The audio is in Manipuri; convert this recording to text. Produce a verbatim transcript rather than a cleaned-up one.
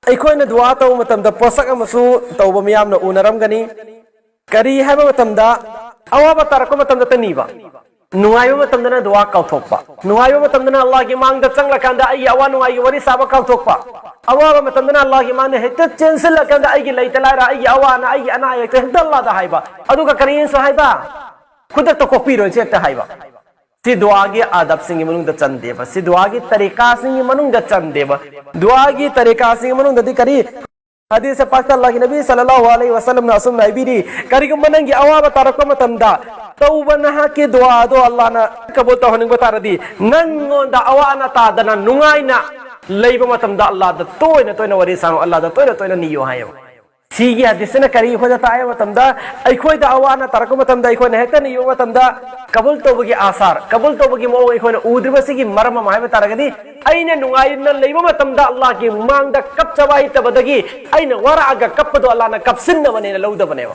ꯑꯩꯈꯣꯏꯅ ꯗꯨꯋꯥ ꯇꯧꯕ ꯃꯇꯝꯗ ꯄꯣꯠꯁꯛ ꯑꯃꯁꯨ ꯇꯧꯕ ꯃꯤꯌꯥꯝꯅ ꯎꯅꯔꯝꯒꯅꯤ꯫ ꯀꯔꯤ ꯍꯥꯏꯕ ꯃꯇꯝꯗ, ꯑꯋꯥꯕ ꯇꯥꯔꯛꯄ ꯃꯇꯝꯗ ꯇꯅꯤꯕ, ꯅꯨꯡꯉꯥꯏꯕ ꯃꯇꯝꯗꯅ ꯗꯨꯋꯥ ꯀꯥꯎꯊꯣꯛꯄ, ꯅꯨꯡꯉꯥꯏꯕ ꯃꯇꯝꯗꯅ ꯑꯜꯂꯥꯍꯒꯤ ꯃꯥꯡꯗ ꯆꯪꯂꯀꯥꯟꯗ ꯑꯩꯒꯤ ꯑꯋꯥ ꯅꯨꯡꯉꯥꯏꯒꯤ ꯋꯥꯔꯤ ꯁꯥꯕ ꯀꯥꯎꯊꯣꯛꯄ, ꯑꯋꯥꯕ ꯃꯇꯝꯗꯅ ꯑꯜꯂꯥꯍꯒꯤ ꯃꯥꯡꯗ ꯍꯦꯛꯇ ꯆꯦꯟꯁꯤꯜꯂꯀꯥꯟꯗ ꯑꯩꯒꯤ ꯂꯩꯇ ꯂꯥꯏꯔ, ꯑꯩꯒꯤ ꯑꯋꯥ ꯑꯅꯥ, ꯑꯩꯒꯤ ꯑꯅꯥ ꯑꯌꯦꯛꯇ ꯍꯦꯛꯇ ꯑꯜꯂꯥꯍꯗ ꯍꯥꯏꯕ, ꯑꯗꯨꯒ ꯀꯔꯤꯅꯁꯨ ꯍꯥꯏꯕ, ꯈꯨꯗꯛꯇ ꯀꯣꯛꯄꯤꯔꯣꯏꯁꯦ ꯍꯦꯛꯇ ꯍꯥꯏꯕ꯫ ꯁꯤ ꯗꯨꯋꯥꯒꯤ ꯑꯥꯗꯕꯁꯤꯡꯒꯤ ꯃꯅꯨꯡꯗ ꯆꯟꯗꯦꯕ, ꯁꯤ ꯗꯨꯋꯥꯒꯤ ꯇꯔꯤꯀꯥꯁꯤꯡꯒꯤ ꯃꯅꯨꯡꯗ ꯆꯟꯗꯦꯕ꯫ ꯗꯨꯋꯥꯒꯤ ꯇꯔꯤꯀꯥꯁꯤꯡꯒꯤ ꯃꯅꯨꯡꯗꯗꯤ ꯀꯔꯤ? ꯍꯗꯤꯁ ꯄꯥꯛꯇ ꯑꯜꯂꯥꯍꯒꯤ ꯅꯕꯤ ꯁꯜꯂꯜꯂꯥꯍꯨ ꯑꯂꯩꯍꯤ ꯋꯁꯜꯂꯝꯅ ꯑꯁꯨꯝꯅ ꯍꯥꯏꯕꯤꯔꯤ, ꯀꯔꯤꯒꯨꯝꯕ ꯅꯪꯒꯤ ꯑꯋꯥꯕ ꯇꯥꯔꯛꯄ ꯃꯇꯝꯗ ꯇꯧꯕ ꯅꯍꯥꯛꯀꯤ ꯗꯨꯋꯥ ꯑꯗꯣ ꯑꯜꯂꯥꯍꯅ ꯀꯕꯨꯜ ꯇꯧꯍꯟꯅꯤꯡꯕ ꯇꯥꯔꯗꯤ, ꯅꯪꯉꯣꯟꯗ ꯑꯋꯥ ꯑꯅꯥ ꯇꯥꯗꯅ ꯅꯨꯡꯉꯥꯏꯅ ꯂꯩꯕ ꯃꯇꯝꯗ ꯑꯜꯂꯥꯍꯗ ꯇꯣꯏꯅ ꯇꯣꯏꯅ ꯋꯥꯔꯤ ꯁꯥꯡꯉꯣ, ꯑꯜꯂꯥꯍꯗ ꯇꯣꯏꯅ ꯇꯣꯏꯅ ꯅꯤꯌꯣ ꯍꯥꯏꯌꯦꯕ꯫ ꯁꯤꯒꯤ ꯍꯗꯤꯁꯁꯤꯅ ꯀꯔꯤ ꯑꯩꯈꯣꯏꯗ ꯇꯥꯛꯑꯦ ꯍꯥꯏꯕ ꯃꯇꯝꯗ, ꯑꯩꯈꯣꯏꯗ ꯑꯋꯥ ꯑꯅꯥ ꯇꯥꯔꯛꯄ ꯃꯇꯝꯗ, ꯑꯩꯈꯣꯏꯅ ꯍꯦꯛꯇ ꯅꯤꯕ ꯃꯇꯝꯗ ꯀꯕꯨꯜ ꯇꯧꯕꯒꯤ ꯑꯥꯁꯥꯔ, ꯀꯕꯨꯜ ꯇꯧꯕꯒꯤ ꯃꯑꯣꯡ ꯑꯩꯈꯣꯏꯅ ꯎꯗ꯭ꯔꯤꯕꯁꯤꯒꯤ ꯃꯔꯝ ꯑꯃ ꯍꯥꯏꯕ ꯇꯥꯔꯒꯗꯤ, ꯑꯩꯅ ꯅꯨꯡꯉꯥꯏꯅ ꯂꯩꯕ ꯃꯇꯝꯗ ꯑꯜꯂꯥꯍꯒꯤ ꯃꯥꯡꯗ ꯀꯞꯆꯕ ꯍꯩꯇꯕꯗꯒꯤ ꯑꯩꯅ ꯋꯥꯔꯛꯑꯒ ꯀꯞꯄꯗꯣ ꯑꯜꯂꯥꯍꯅ ꯀꯞꯁꯤꯟꯅꯕꯅꯦꯅ ꯂꯧꯗꯕꯅꯦꯕ꯫